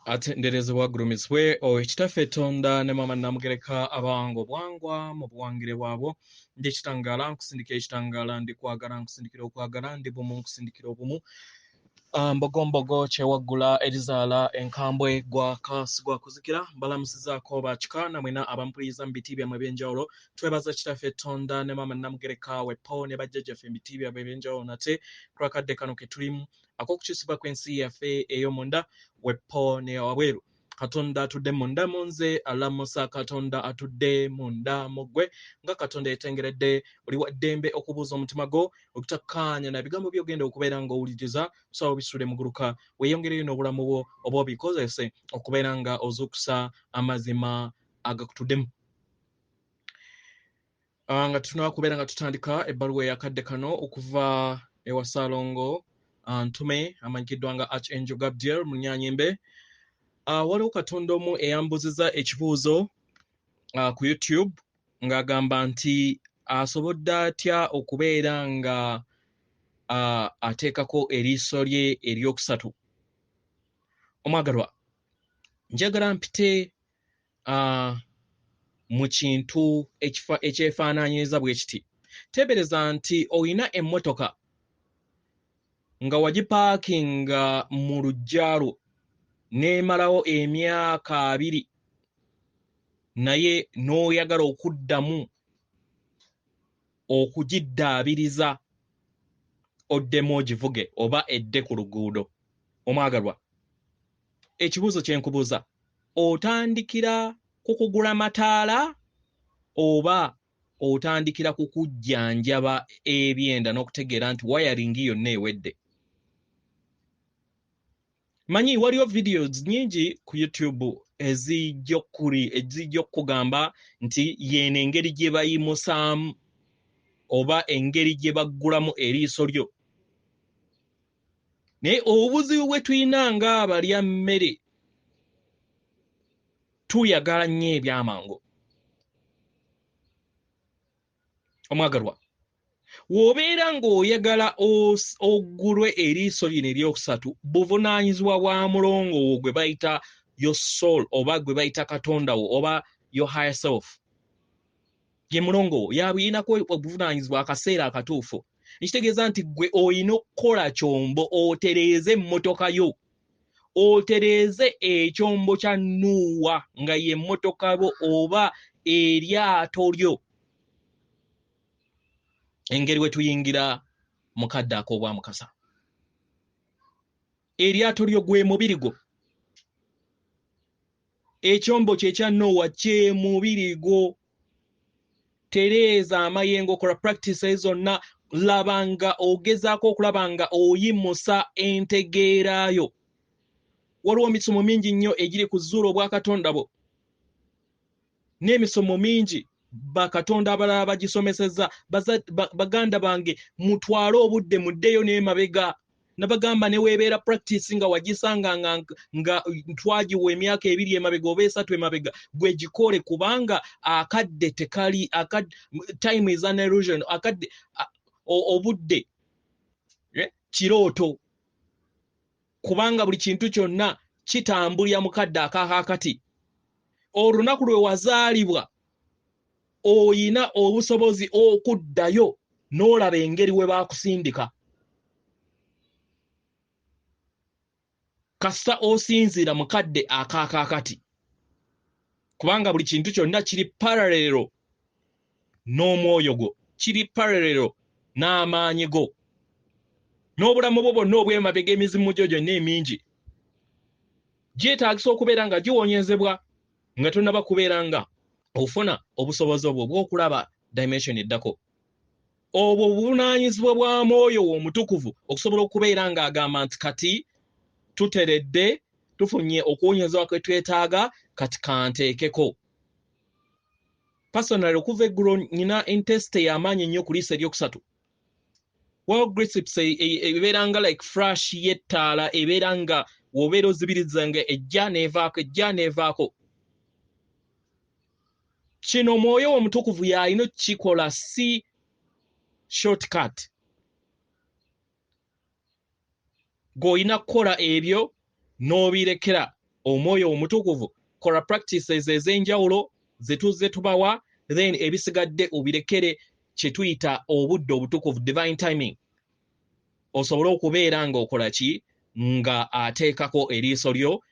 Atenderezebwa agulumizibwe oyo Kitaffe Tonda ne Maama Namugereka abawanga obwangwa mu buwangire bwabwo. Ndi ekitangaala nkusindikira ekitangaala, ndi kwagala nkusindikira okwagala, ndi bumu nkusindikira obumu. Mbogombogo kyewaggula erizaala enkambwe gwaka sigwa kuzikira. Mbalamusizaako bakika namwena abampuliriza mu biti byammwe eby'enjawulo. Twebaza Kitaffe Tonda ne Maama Namugereka wepo ne bajjajjaffe mu biti byabwe eby'enjawulo nate kulwakadde kano ke tulimu ak'okukyusibwa kw'ensi yaffe ey'omunda wepo ne wabweru. Katonda atudde munda mu nze alamusa Katonda atudde munda mu ggwe. Nga Katonda yetengeredde, oli wa ddembe okubuuza omutima gwo okutakkaanya na bigambo by'ogenda okubeera ng'owuliriza, kusaba obisule muguluka weeyongereyo n'obulamu bwo oba obikozese okubeera nga ozuukusa amazima agakutuddemu. Nga tunaba kubeera nga tutandika ebbaluwa eyakadde kano okuva ewa Ssaalongo Ntume amanyikiddwa nga Archangel Gabriel Munyanyembe. Waliwo Katonda omu eyambuuzizza ekibuuzo ku YouTube ng'agamba nti asobodde atya okubeera nga ateekako eriiso lye eryokusatu. Omwagalwa, njagala mpite mu kintu ekyefaanaanyiriza bwe kiti. Teebereza nti olina emmotoka nga wagipaakinga mu luggya lwo n'emalawo emyaka 2 naye n'oyagala okuddamu okugiddaabiriza oddemu ogivuge oba edde ku luguudo. Omwagalwa, ekibuuzo kye nkubuuza, otandikira ku kugula mataala oba otandikira ku kujjanjaba ebyenda n'okutegeera nti wayaringi yonna ewedde? Manyi waliwo videos nnyingi ku YouTube ezijja okukugamba nti yeeno engeri gye bayimusaamu oba engeri gye baggulamu eriiso lyo. Naye obuzibu bwe tulina ng'abalya mmere, tuyagala nnyo ebyamangu. Omwagalwa, w'obeera ng'oyagala oggulwe eriiso lino eryokusatu, buvunaanyizibwa bwa mulongo wo gwe bayita your soul oba gwe bayita Katonda wo oba your higher self. Ye mulongo wo yabuyinako obuvunaanyizibwa akaseera akatuufu. Ekitegeeza nti ggwe olina okukola kyombo otereeze emmotoka yo, otereeze ekyombo kya Nuuwa nga ye mmotoka yo oba eryato lyo. Engeri we tuyingira mu kadde ak'obwamukasa, eryato lyo gwe mubiri gwo, ekyombo kye kya Nowa kye mubiri gwo. Tereeza amayengo, kola practices zonna, laba nga ogezaako okulaba nga oyimusa entegeera yo. Waliwo emisomo mingi nnyo egiri ku zuula obwakatonda bwo, n'emisomo mingi bakatonda abalala bagisomesezza. Baganda bange, mutwale obudde muddeyo n'emabega. Nabagamba ne weebeera practice nga wagisanga nga twagiwa emyaka 2 emabega oba 3 emabega, gwe gikole, kubanga akadde tekali, time is an illusion. Akadde, obudde, kirooto, kubanga buli kintu kyonna kitambulira mu kadde akakaakati. Olunaku lwe wazaalibwa oyina obusobozi okuddayo n'olaba engeri we baakusindika. Kasita osinziira mu kadde akaakaakati, kubanga buli kintu kyonna kiri parallel n'omwoyo gwo, kiri parallel n'amaanyi go, n'obulamu bwo bwonna obw'emabega, emizimu gyo gyonna emingi gyetaagisa okubeera nga giwonyezebwa nga tonnaba kubeera nga ofuna obusobozi obwo obw'okulaba dimension eddako. Obwo obuvunaanyizibwa bwa mwoyo wo omutukuvu okusobola okubeera ng'agamba nti kati tuteredde, tufunye okuwonyezebwa kwe twetaaga, kati kanteekeko. Personally, okuva eggulo nnina intensity y'amaanyi ennyo ku liiso eryokusatu. Well, grips ebeera nga like flash y'ettaala, ebeera nga w'obeera ozibiriza nga ejja n'evaako, ejja n'evaako. Kino omwoyo omutukuvu y'alina okukikola, si shortcut. Gw'olina kukola ebyo n'obirekera Omwoyo Omutukuvu. Kola practices ez'enjawulo ze tuzze tubawa, then ebisigadde obirekere kye tuyita obudde obutukuvu, divine timing, osobole okubeera ng'okola ki, nga ateekako eriiso lyo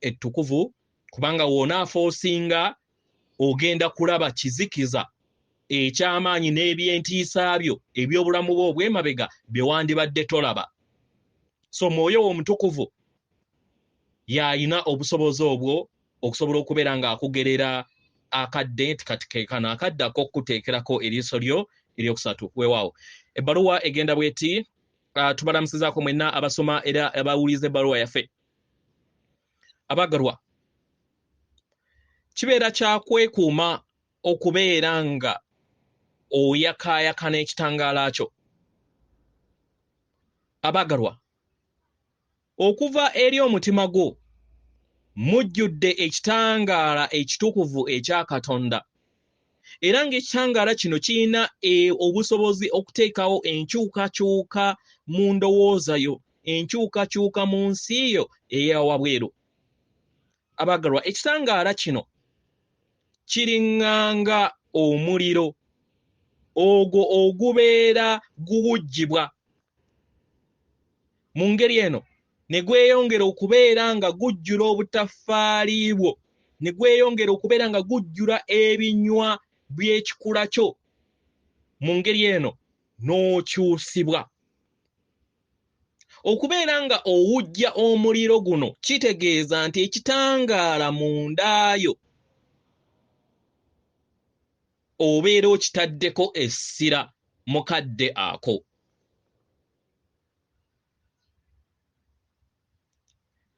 ettukuvu, kubanga w'onaafoosinga ogenda kulaba kizikiza eky'amaanyi n'ebyentiisa byo eby'obulamu bwo obw'emabega bye wandibadde tolaba. So Mwoyo Omutukuvu y'alina obusobozi obwo okusobola okubeera ng'akugerera akadde nti kati ke kano akadde ak'okukuteekerako eriiso lyo eryokusatu. Weewaawo ebbaluwa egenda bweti. Tubalamusizaako mwenna abasoma era abawuliza ebbaluwa yaffe. Abaagalwa, kibeera kyakwekuuma okubeera nga oyakaayakana ekitangaala kyo. Abaagalwa, okuva eri omutima gwo mujjudde ekitangaala ekitukuvu ekya Katonda, era ng'ekitangaala kino kirina obusobozi okuteekawo enkyukakyuka mu ndowooza yo, enkyukakyuka mu nsi yo eyawabweru. Abaagalwa, ekitangaala kino kiriŋŋanga omuliro ogwo ogubeera guwujjibwa mu ngeri eno ne gweyongera okubeera nga gujjula obutaffaali bwo, ne gweyongera okubeera nga gujjula ebinywa by'ekikula kyo, mu ngeri eno n'okyusibwa. Okubeera nga owujja omuliro guno kitegeeza nti ekitangaala mundaayo obeera okitaddeko essira mu kadde ako.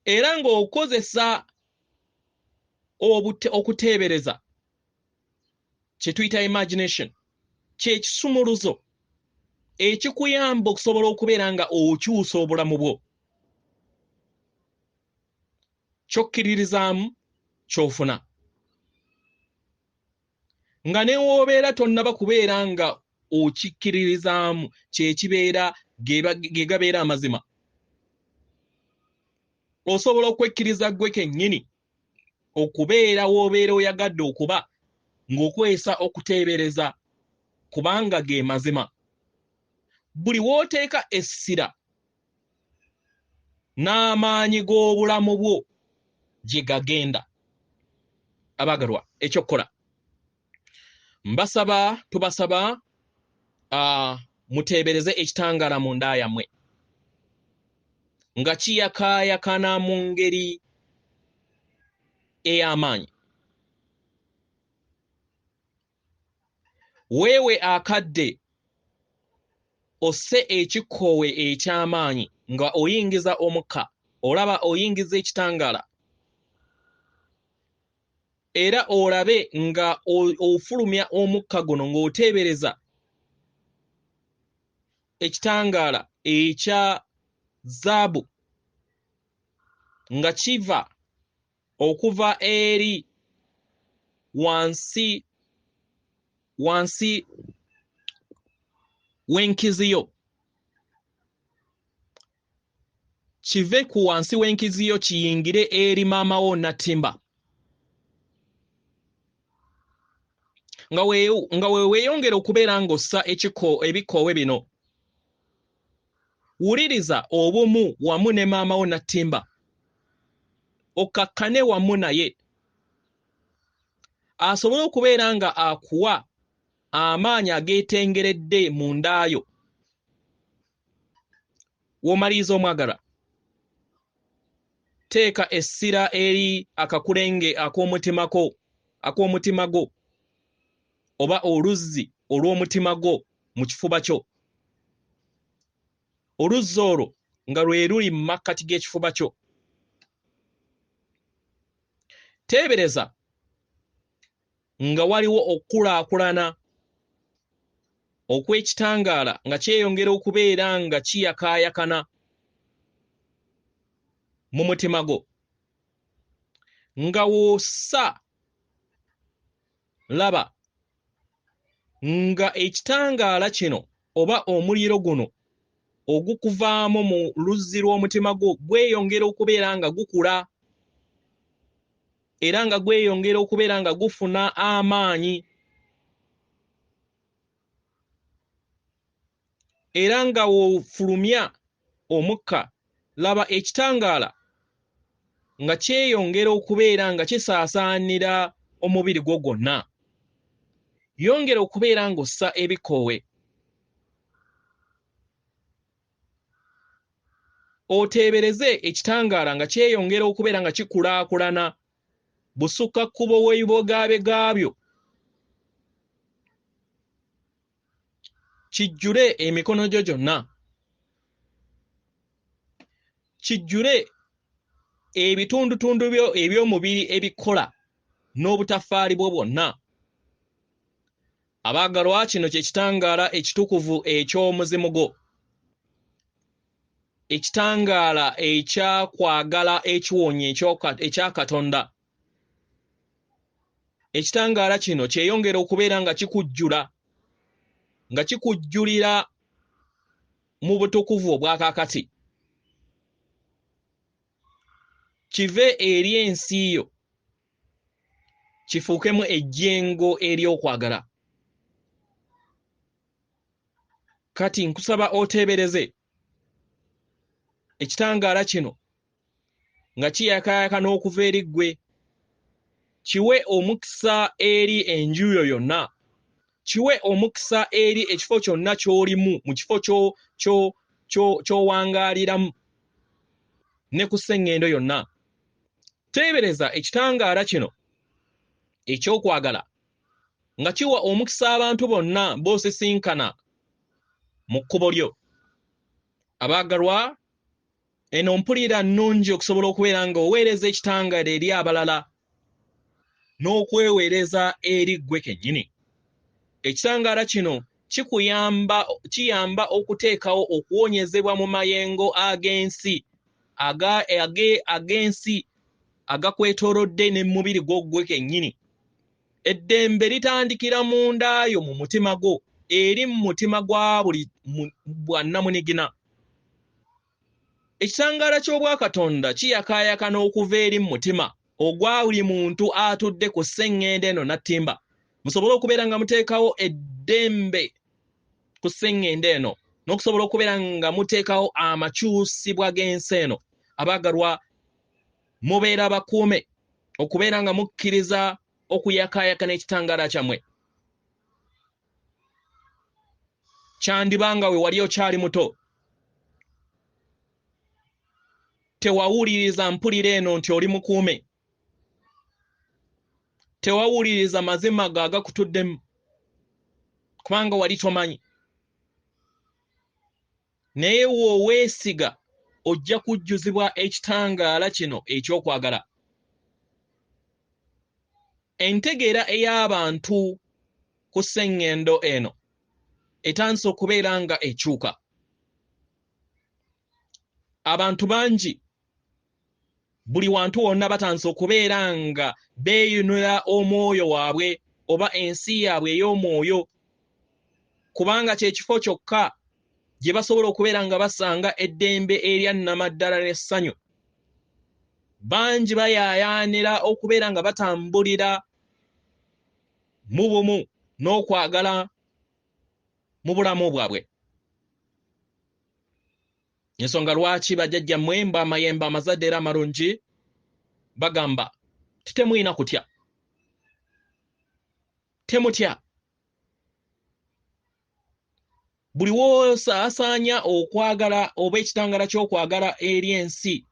Era ng'okozesa okuteebereza kye tuyita imagination, kye kisumuluzo ekikuyamba okusobola okubeera nga okyusa obulamu bwo. Ky'okkiririzaamu ky'ofuna. Nga ne w'obeera tonnaba kubeera nga okikkiririzaamu, kye kibeera ge gabeera amazima. Osobola okwekkiriza ggwe kennyini okubeera w'obeera oyagadde okuba ng'okozesa okuteebereza, kubanga ge mazima. Buli w'oteeka essira n'amaanyi g'obulamu bwo gye gagenda. Abaagalwa, ekyokukola mbasaba, tubasaba muteebereze ekitangaala mu nda yammwe nga kiyakaayakana mu ngeri ey'amaanyi. Weewe akadde osse ekikoowe eky'amaanyi nga oyingiza omukka, olaba oyingiza ekitangaala, era olabe nga ofulumya omukka guno ng'oteebereza ekitangaala ekya zaabu nga kiva okuva eri wansi wansi w'enkizi yo, kive ku wansi w'enkizi yo kiyingire eri maama wo Natimba, nga we weeyongera okubeera ng'ossa ebikoowe bino. Wuliriza obumu wamu ne maama wo Natimba, okkakkane wamu naye asobole okubeera nga akuwa amaanyi ageetengeredde mu ndaayo. W'omaliriza omwagala, teeka essira eri akakulenge ak'omutima gwo oba oluzzi olw'omutima gwo mu kifuba kyo. Oluzzi olwo nga lwe luli mu makkati g'ekifuba kyo. Teebereza nga waliwo okukulaakulana okw'ekitangaala nga kyeyongera okubeera nga kiyakaayakana mu mutima gwo, nga w'ossa laba nga ekitangaala kino oba omuliro guno ogukuvaamu mu luzzi lw'omutima gwo gweyongera okubeera nga gukula. era nga gweyongera okubeera nga gufuna amaanyi, era nga w'ofulumya omukka, laba ekitangaala nga kyeyongera okubeera nga kisaasaanira omubiri gwo gwonna. Yongera okubeera ng'ossa ebikoowe, oteebereze ekitangaala nga kyeyongera okubeera nga kikulaakulana busukka kkubo w'ebibogabega byo, kijjule emikono gyo gyonna, kijjule ebitundutundu byo eby'omubiri ebikola n'obutaffaali bwo bwonna. Abaagalwa, kino kye kitangaala ekitukuvu eky'omuzimu gwo, ekitangaala ekyakwagala ekiwonye ekya Katonda. Ekitangaala kino kyeyongera okubeera nga kikujjula, nga kikujjulira mu butukuvu obwakaakati. Kive eri ensi yo, kifuukemu ejjengo ery'okwagala. Kati nkusaba oteebereze ekitangaala kino nga kiyakaayakana okuva eri ggwe, kiwe omukisa eri enju yo yonna, kiwe omukisa eri ekifo kyonna ky'olimu, mu kifo ky'owangaaliramu ne ku sseŋŋendo yonna. Teebereza ekitangaala kino eky'okwagala nga kiwa omukisa abantu bonna b'osisinkana mu kkubo lyo. Abaagalwa, eno mpulira nnungi okusobola okubeera nga oweereza ekitangaala eri abalala n'okweweereza eri ggwe kennyini. Ekitangaala kino kikuyamba, kiyamba okuteekawo okuwonyezebwa mu mayengo ag'ensi ag'ensi agakwetoolodde ne mubiri gwo ggwe kennyini. Eddembe litandikira munda yo mu mutima gwo, eri mu mutima gwa buli bwannamunigina. Ekitangaala ky'Obwakatonda kiyakaayakana okuva eri mu mutima ogwa buli muntu atudde ku sseŋŋendo eno nattimba, musobole okubeera nga muteekawo eddembe ku sseŋŋendo eno, n'okusobola okubeera nga muteekawo amakyusibwa g'ensi eno. Abaagalwa, mubeera bakuume okubeera nga mukkiriza okuyakaayakana ekitangaala kyammwe. Kyandibanga we wali okyali muto, tewawuliriza mpulira eno nti oli mukuume, tewawuliriza mazima go agakutuddemu, kubanga wali tomanyi. Naye w'oweesiga ojja kujjuzibwa ekitangaala kino eky'okwagala. Entegeera ey'abantu ku sseŋŋendo eno etandise okubeera nga ekyuka. Abantu bangi buli wantu wonna batandise okubeera nga beeyunula omwoyo waabwe oba ensi yaabwe ey'omwoyo, kubanga kye kifo kyokka gye basobola okubeera nga basanga eddembe erya nnamaddala n'essanyu. Bangi bayaayaanira okubeera nga batambulira mu bumu n'okwagala mu bulamu bwabwe. Ensonga lwaki bajjajjammwe mba amayembe amazadde era amalungi bagamba titemulina kutya, temutya. Buli w'osaasaanya okwagala oba ekitangaala ky'okwagala eri ensi,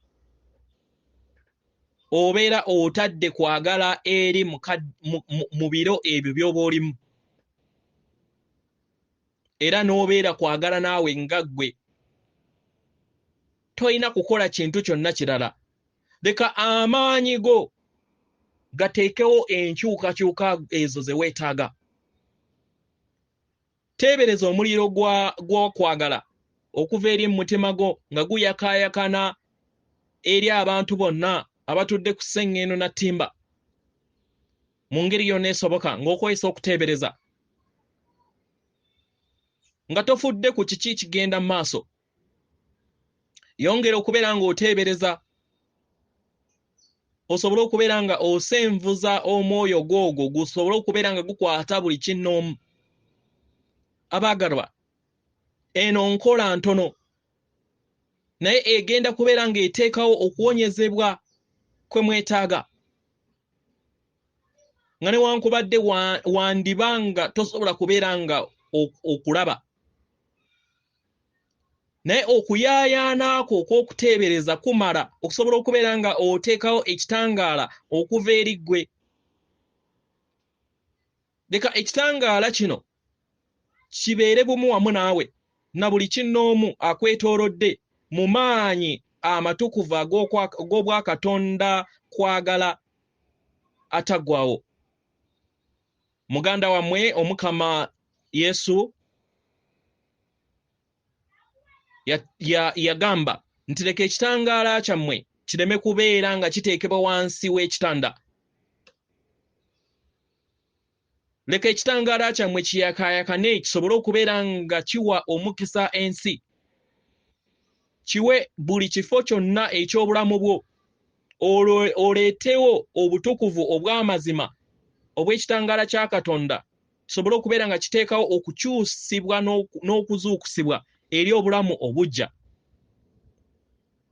obeera otadde kwagala eri mu biro ebyo by'oba olimu, era n'obeera kwagala naawe nga ggwe. Tolina kukola kintu kyonna kirala. Leka amaanyi go gateekewo enkyukakyuka ezo ze weetaaga. Teebereza omuliro gw'okwagala okuva eri mu mutima gwo nga guyakaayakana eri abantu bonna abatudde ku sseŋŋendo na ttimba mu ngeri yonna esoboka, ng'okozesa okuteebereza, nga tofudde ku kiki kigenda mu maaso. Yongera okubeera ng'oteebereza. Osobole okubeera nga osenvuza omwoyo gwogwo gusobole okubeera nga gukwata buli kinnoomu. Abaagalwa, eno nkola ntono naye egenda kubeera ng'eteekawo okuwonyezebwa kwe mwetaaga. Nga newankubadde wandiba nga tosobola kubeera nga okulaba, naye okuyaayaana kwo okw'okuteebereza kumala okusobola okubeera nga oteekawo ekitangaala okuva eri ggwe. Leka ekitangaala kino kibeere bumu wamu naawe na buli kinnoomu akwetoolodde mu maanyi amatukuvu ag'obwakatonda kwagala ataggwaawo. Muganda wammwe Omukama Yesu yagamba nti leka ekitangaala kyammwe kireme kubeera nga kiteekebwa wansi w'ekitanda. Leka ekitangaala kyammwe kiyakaayakane kisobole okubeera nga kiwa omukisa ensi. Kiwe buli kifo kyonna eky'obulamu bwo, oleetewo obutukuvu obw'amazima obw'ekitangaala kya Katonda kisobole okubeera nga kiteekawo okukyusibwa n'okuzuukusibwa eri obulamu obujja.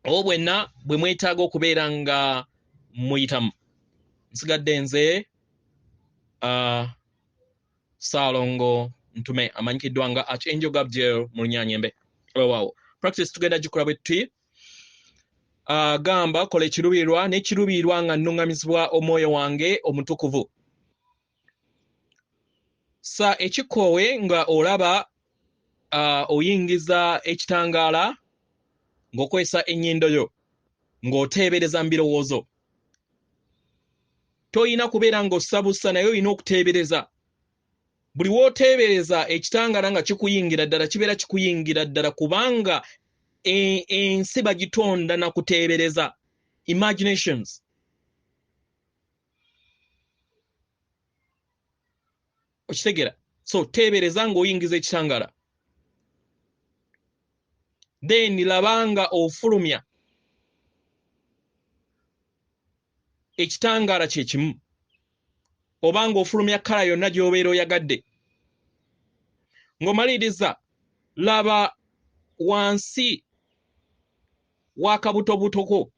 Obwo bwenna bwe mwetaaga okubeera nga muyitamu. Nsigadde nze Ssaalongo Ntume amanyikiddwa nga Archangel Gabriel mu Lunyanyembe. Weewaawo. Practice tugenda gikola bwe tuti. Gamba kola ekiruubirirwa n'ekiruubirirwa nga nnuŋŋamizibwa omwoyo wange omutukuvu. Sa ekikoowe nga olaba oyingiza ekitangaala ng'okozesa ennyindo yo ng'oteebereza mu birowoozo. Toyina kubeera ng'ossa bussa naye olina okuteebereza. Buli w'oteebereza ekitangaala nga kikuyingira ddala kibeera kikuyingira ddala kubanga ensi bagitonda na kuteebereza. Imaginations. Okitegeera? So teebereza ng'oyingiza ekitangaala. Then laba nga ofulumya ekitangaala kye kimu oba ng'ofulumya kkala yonna gy'obeera oyagadde. Ng'omaliriza laba wansi w'akabutobutoko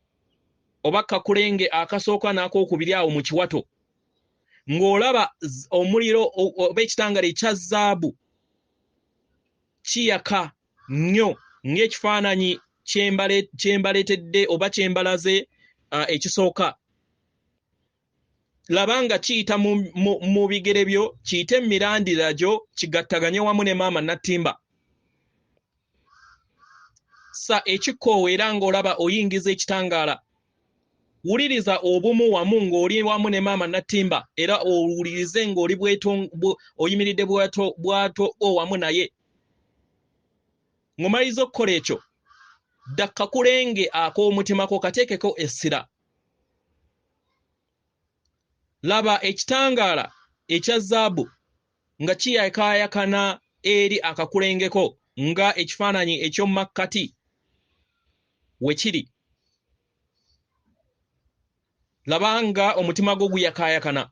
oba kakulenge akasooka n'akookubiri awo mu kiwato ng'olaba omuliro oba ekitangaala ekya zaabu kiyaka nnyo ng'ekifaananyi kyembaleetedde oba kyembalaze ekisooka. Laba nga kiyita mu bigere byo, kiyite mu mirandira gyo, kigattaganye wamu ne maama Nattimba. Sa ekikoowe era ng'olaba oyingiza ekitangaala. Wuliriza obumu wamu ng'oli wamu ne maama Nattimba era owulirize ng'oli oyimiridde bwato wamu naye. Ng'omaliriza okukola ekyo, dda kakulenge ak'omutima ko kateekeko essira. Laba ekitangaala ekya zaabu nga kiyakaayakana eri akakulengeko nga ekifaananyi eky'omu makkati we kiri. Laba nga omutima gwo guyakaayakana.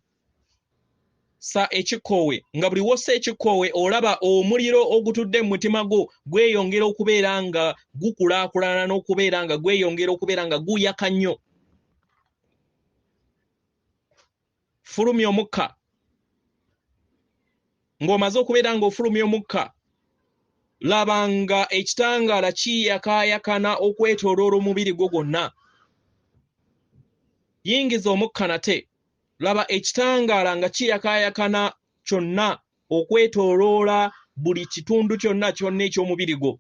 Sa ekikoowe nga buli w'ossa ekikoowe olaba omuliro ogutudde mu mutima gwo gweyongera okubeera nga gukulaakulana n'okubeera nga gweyongera okubeera nga guyaka nnyo. Fulumya omukka. Ng'omaze okubeera ng'ofulumya omukka, laba nga ekitangaala kiyakaayakana okwetooloola omubiri gwo gwonna. Yingiza omukka nate. Laba ekitangaala nga kiyakaayakana kyonna okwetooloola buli kitundu kyonna kyonna eky'omubiri gwo.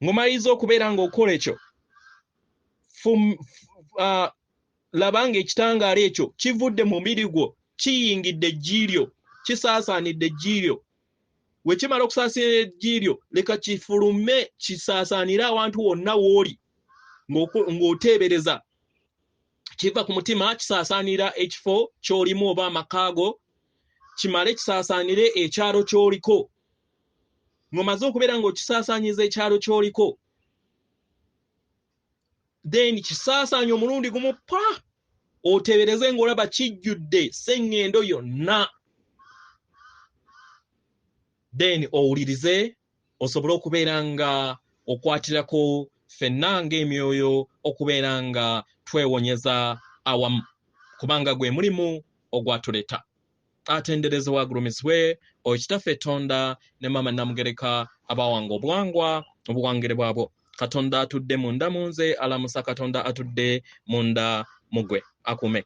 Ng'omaliriza okubeera ng'okola ekyo, laba ng'ekitangaala ekyo kivudde mu mubiri gwo, kiyingidde eggi lyo, kisaasaanidde eggi lyo. We kimala okusaasaanira eggi lyo, leka kifulume kisaasaanire awantu wonna w'oli ng'oteebereza. Kiva ku mutima kisaasaanira ekifo ky'olimu oba amaka go, kimale kisaasaanire ekyalo ky'oliko. Ng'omaze okubeera ng'okisaasaanyiza ekyalo ky'oliko, Then kisaasaanya omulundi gumu pa oteebereze ng'olaba kijjudde sseŋŋendo yonna. Then owulirize osobole okubeera nga okwatirako ffenna ng'emyoyo okubeera nga twewonyeza awamu, kubanga gwe mulimu ogwatuleeta. Atenderezebwa agulumizibwe oyo Kitaffe Tonda ne Maama Namugereka abawanga obuwangwa obuwangire bwabwo. Katonda atudde munda mu nze alamusa Katonda atudde munda mu gwe akuume.